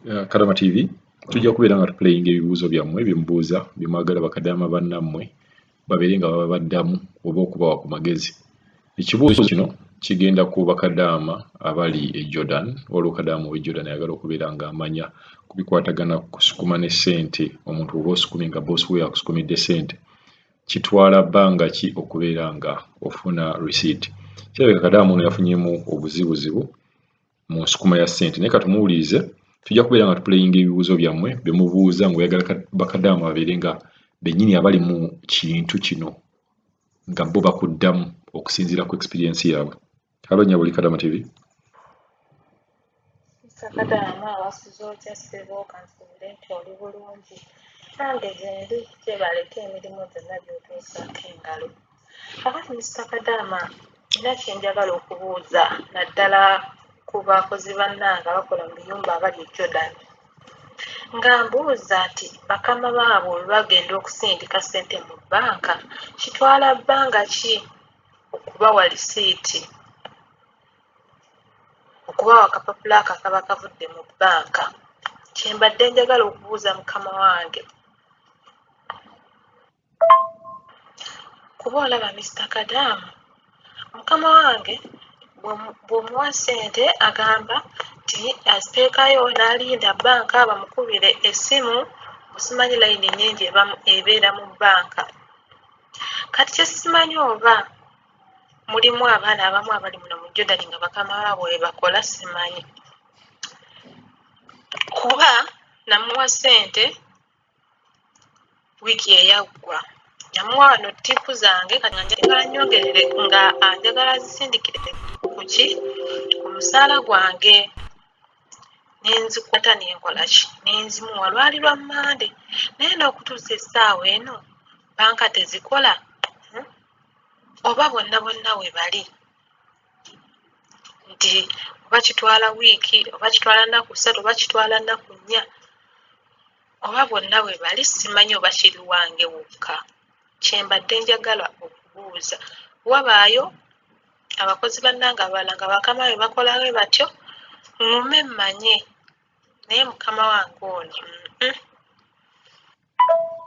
Kadama TV tujja kubeera nga tuplayinga ebibuuzo byammwe bye mubuuza bye mwagala bakadaama bannammwe babeere nga babaddamu oba okubawa ku magezi. Ekibuuzo kino kigenda ku bakadaama abali e Jordan. Waliwo kadaama ow'e Jordan ayagala okubeera ng'amanya ku bikwatagana ku kusukuma ne ssente. Omuntu oba osukumye nga bboosi we akusukumidde ssente, kitwala bbanga ki okubeera nga ofuna receipt? Kirabika kadaama ono yafunyemu obuzibuzibu mu nsukuma ya ssente, naye katumuwulirize. Tujja kubeera nga tuplayinga ebibuuzo byammwe bye mubuuza ng'oyagala bakadaama babeere nga bennyini abali mu kintu kino nga bo bakuddamu okusinziira ku experience yaabwe. Hello nnyabo, oli Kadama TV. Mr. Kadaama, wasuze otya ssebo? Kansuubire nti oli bulungi. Nange gyendi, gyebaleko emirimu gyonna gy'otuusaako engalo. Kakati Mr. Kadaama, nina kye njagala okubuuza naddala ku bakozi bannange abakola mu biyumba abali e Jordan. Nga mbuuza nti bakama baabwe bwe bagenda okusindika ssente mu bbanka, kitwala bbanga ki okubawa lisiiti, okubawa akapapula ako akaba kavudde mu bbanka? Kye mbadde njagala okubuuza mukama wange. Kuba olaba Mister Kadaama, mukama wange bw'omuwa ssente agamba nti aziteekayo n'alinda bbanka bamukubire essimu, osimanyi layini nnyingi ebeera mu bbanka. Kati kye simanyi oba mulimu abaana abamu abali muno mu Jordan nga bakama baabwe bwe bakola, simanyi. Kuba namuwa ssente wiiki eyaggwa, namuwa wano ttipu zange, kati nga njagala nnyongerere nga njagala azisindikire ku ki, ku musaala gwange, ne nzikwata ne nkola ki, ne nzimuwa. Lwali lwa Mmande, naye n'okutuusa essaawa eno bbanka tezikola, oba bonna bonna we bali nti oba kitwala wiiki, oba kitwala nnaku 3, oba kitwala nnaku 4, oba bonna bwe bali, simanyi oba kiri wange wokka. Kye mbadde njagala okubuuza, wabaayo abakozi bannange abalala nga bakama be bakola bwe batyo, ŋŋume mmanye, naye mukama wange ono.